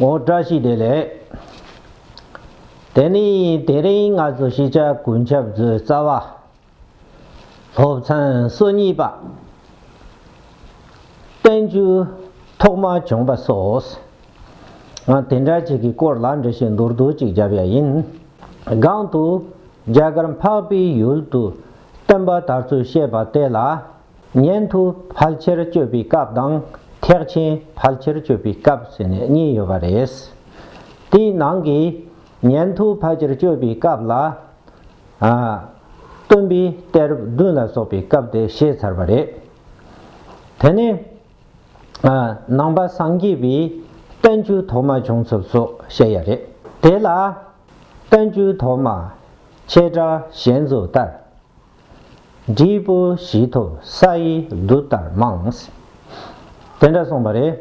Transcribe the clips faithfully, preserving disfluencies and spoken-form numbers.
འོ། བཀྲ་ཤིས་བདེ་ལེགས། དེ་ནི་དེ་རིང་ང་ཚོ་ཤེས་བྱ་ཀུན་ཁྱབ་མཛོད་རྩ་བ། སློབ་ཚན་སོ་གཉིས་པ། བསྟན་བཅོས་ཐོག་མ་བྱུང་བ་སོགས། ང་དེ་འདྲ་ཅིག་གི་སྐོར་ལ་འགྲེལ་བཤད་མདོར་བསྡུས་ཅིག་བརྒྱབ་ཡ་ཡིན། གང་དུ་རྒྱ་གར་འཕགས་པའི་ཡུལ་དུ་བསྟན་པ་དར་ཚུལ་བཤད་པ་དེ་ལ། ཉན་ཐོས་ཕལ་ཆེར་སྤྱོད་པའི་སྐབས་དང་ཐེག་ཆེན་ཕལ་ཆེར་སྤྱོད་པའི་སྐབས་ཟེར་ནས་གཉིས་ཡོད་པ་རེད། དེའི་ནང་གི་ཉན་ཐོས་ཕལ་ཆེར་སྤྱོད་པའི་སྐབས་ལ། ཨ། སྟོན་པའི་གཏད་རབས་བདུན་ལ་སོགས་པའི་སྐབས་དེ་བཤད་ཚར་བ་རེད། དེ་ནས། ཨ། ནང་པ་སངས་རྒྱས་པའི་བསྟན་བཅོས་ཐོག་མ་བྱུང་ཚུལ་སོགས་བཤད་ཡ་རེད། དེ་ལ། བསྟན་བཅོས་ཐོག་མ། བྱེ་བྲག་བཤད་མཛོད་ལྟར། འབྲས་བུ་བཞི་ཐོབ་ས་ཡི་རྡུལ་ལྟར་མང་། དེ་འདྲ་གསུངས་པ་རེད།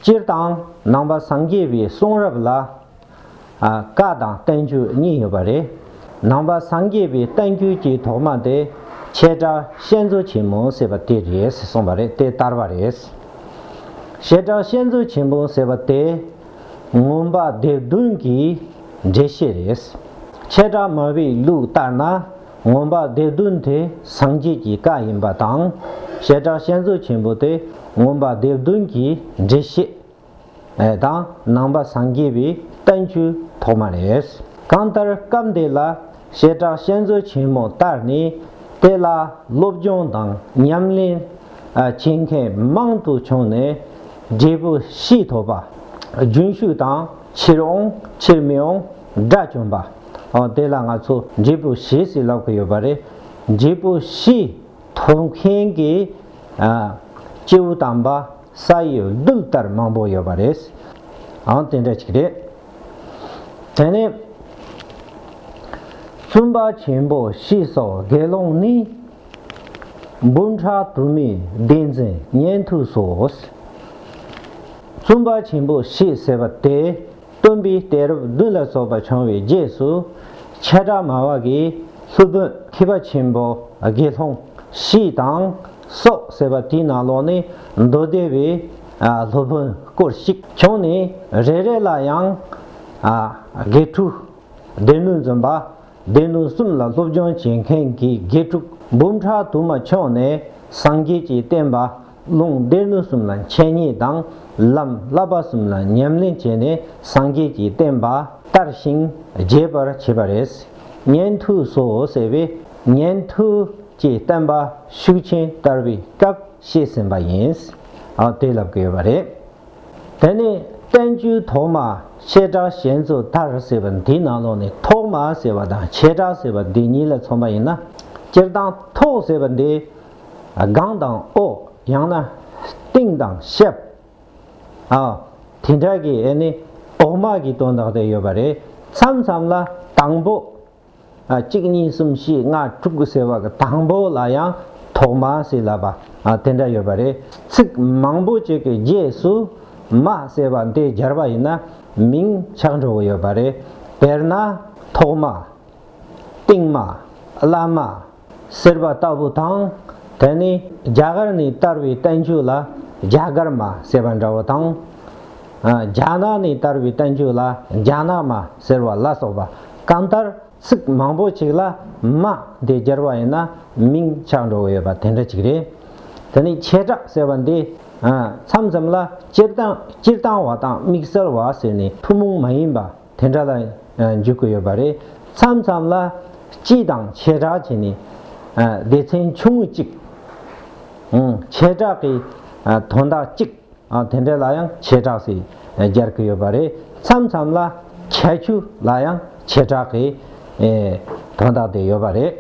སྤྱིར་བཏང་ནང་པ་སངས་རྒྱས་པའི་གསུང་རབ་ལ། ཨ། བཀའ་དང་བསྟན་བཅོས་གཉིས་ཡོད་པ་རེད། ནང་པ་སངས་རྒྱས་པའི་བསྟན་བཅོས་ཀྱི་ཐོག་མ་དེ་བྱེ་བྲག་བཤད་མཛོད་ཆེན་མོ་ཟེར་བ་དེ་རེད་གསུངས་པ་རེད། དེ་དར་བ་རེད། བྱེ་བྲག་བཤད་མཛོད་ཆེན་མོ་ཟེར་བ་དེ་མངོན་པ་སྡེ་བདུན་གྱི་འགྲེལ་བཤད་རེད། ཆེ་དགྲ་མ་བའི་ལུགས་ལྟར་ན། མངོན་པ་སྡེ་བདུན་དེ་སངས་རྒྱས་ཀྱི་བཀའ་ཡིན་པ་དང་། བྱེ་བྲག་བཤད་མཛོད་ཆེན་པོ་དེ་མངོན་པ་སྡེ་བདུན་གྱི་འགྲེལ་བཤད་དང་། ནང་པ་སངས་རྒྱས་པའི་བསྟན་བཅོས་ཐོག་མ་རེད། གང་ལྟར་སྐབས་འདི་ལ་བྱེ་བྲག་བཤད་མཛོད་ཆེན་མོ་ལྟར་ནི། དེ་ལ་སློབ་སྦྱོང་དང་ཉམས་ལེན་བྱེད་མཁན་མང་དུ་བྱུང་ནས། འབྲས་བུ་བཞི་ཐོབ་པ། རྒྱུན་ཞུགས་དང་ཕྱིར་འོང་ཕྱིར་མི་འོང་དགྲ་བཅོམ་པ། འོ། དེ་ལ་ང་ཚོ་འབྲས་བུ་བཞི་ཟེར་ལབ་ཀྱི་ཡོད་པ་རེད། འབྲས་བུ་བཞི་ཐོབ་མཁན་གྱི། ཨ། སྐྱེས་བུ་དམ་པ་ས་ཡི་རྡུལ་ལྟར་མང་པོ་ཡོད་པ་རེད། འོ། དེ་འདྲ་ཅིག་རེད། དེ་ནས། བཙུན་པ་ཆེན་པོ་བཞི་སོགས་དགེ་སློང་ནི། འབུམ་ཕྲག་དུ་མའི་སྡེ་འཛིན་ཉན་ཐོས་སོགས། བཙུན་པ་ཆེན་པོ་བཞི་ཟེར་བ་དེ། སྟོན་པའི་གཏད་རབས་བདུན་ལ་སོགས་པ་བྱུང་བའི་རྗེས་སུ། ཆེ་དགྲ་མ་བ་གི་སློབ་དཔོན་མཁས་པ་ཆེན་པོ་དགེ་སློང་བཞི་དང་སོགས་ཟེར་བ་དེའི་ནང་ལོགས་ནས་མདོ་སྡེ་པའི། ཨ། སློབ་དཔོན་སྐོར་ཞིག་བྱུང་ནས། རེ་རེ་ལ་ཡང་། ཨ། དགེ་ཕྲུག་སྡེ་སྣོད་འཛིན་པ། སྡེ་སྣོད་གསུམ་ལ་སློབ་སྦྱོང་བྱེད་མཁན་གྱི་དགེ་ཕྲུག་འབུམ་ཕྲག་དུ་མ་བྱུང་ནས། སངས་རྒྱས་ཀྱི་བསྟན་པ་ལུང་སྡེ་སྣོད་གསུམ་ལ་འཆད་ཉན་དང་། ལམ་བསླབ་པ་གསུམ་ལ་ཉམས་ལེན་བྱས་ནས། སངས་རྒྱས་ཀྱི་བསྟན་པ་དར་ཞིང་རྒྱས་པར་བྱེད་པ་རེད། ཉན་ཐོས་སོགས་ཟེར་བས། ཉན་ཐོས་ཀྱི་བསྟན་པ་ཤུགས་ཆེན་དར་བའི་སྐབས་བཤད་ཟིན་པ་ཡིན། ཨ། དེ་ལབ་ཀྱི་ཡོད་པ་རེད། དེ་ནས་བསྟན་བཅོས་ཐོག་མ་བྱེ་བྲག་བཤད་མཛོད་ལྟར་ཟེར་བ་འདིའི་ནང་ལོགས་ནས། ཐོག་མ་ཟེར་བ་དང་བྱེ་བྲག་ཟེར་བ་འདི་གཉིས་ལ་མཚོན་པ་ཡིན་ན། སྤྱིར་བཏང་ཐོག་ཟེར་བ་འདི་གང་དང་འོག། ཡང་ན་སྟེང་དང་ཞབས། ཨ། དེ་འདྲ་གི། ཨ་ནི་འོག་མ་གི་དོན་དག་དེ་ཡོད་པ་རེད། མཚམས་མཚམས་ལ་དང་པོ། ཨ། གཅིག་གཉིས་གསུམ་བཞི་ལྔ་དྲུག་ཟེར་བ་གི་དང་པོ་ལ་ཡང་ཐོག་མ་ཟེར་ལབ་པ། ཨ། དེ་འདྲ་ཡོད་པ་རེད། ཚིག་མང་པོ་ཅིག་གི་རྗེས་སུ་མ་ཟེར་བ་འདི་སྦྱར་བ་ཡིན་ན་མིང་ཆགས་འགྲོ་གི་ཡོད་པ་རེད། དཔེར་ན། ཐོག་མ། སྟེང་མ། བླ་མ་ཟེར་བ་ལྟ་བུ་དང་། དེ་ནི་རྒྱ་གར་ནས་དར་བའི་བསྟན་བཅོས་ལ་རྒྱ་གར་མ་ཟེར་བ་འདྲ་བོ་དང་། ཨ། རྒྱ་ནག་ནས་དར་བའི་བསྟན་བཅོས་ལ་རྒྱ་ནག་མ་ཟེར་བ་ལ་སོགས་པ། གང་ལྟར་ཚིག་མང་པོ་ཅིག་ལ་མ་དེ་སྦྱར་བ་ཡིན་ན་མིང་ཆགས་འགྲོ་གི་ཡོད་པ་དེ་འདྲ་ཅིག་རེད། དེ་ནས་བྱེ་བྲག་ཟེར་བ་འདི། ཨ། མཚམས་མཚམས་ལ་སྤྱིར་བཏང་། སྤྱིར་བཏང་བ་དང་དམིགས་བསལ་བ་ཟེར་ནས་ཐུན་མོང་མ་ཡིན་པ་དེ་འདྲ་ལ། ཨ། འཇུག་གི་ཡོད་པ་རེད། མཚམས་མཚམས་ལ་སྤྱི་དང་བྱེ་བྲག་བྱས་ནས། ཨ། སྡེ་ཚན་ཆུང་ངུ་གཅིག། ཨང་། བྱེ་བྲག་གི། ཨ། དོན་དག་གཅིག། ཨ། དེ་འདྲ་ལ་ཡང་བྱེ་བྲག་ཟེར་སྦྱར་གྱི་ཡོད་པ་རེད། མཚམས་མཚམས་ལ་ཁྱད་ཆོས་ལ་ཡང་བྱེ་བྲག་གི། ཨེ། དོན་དག་དེ་ཡོད་པ་རེད།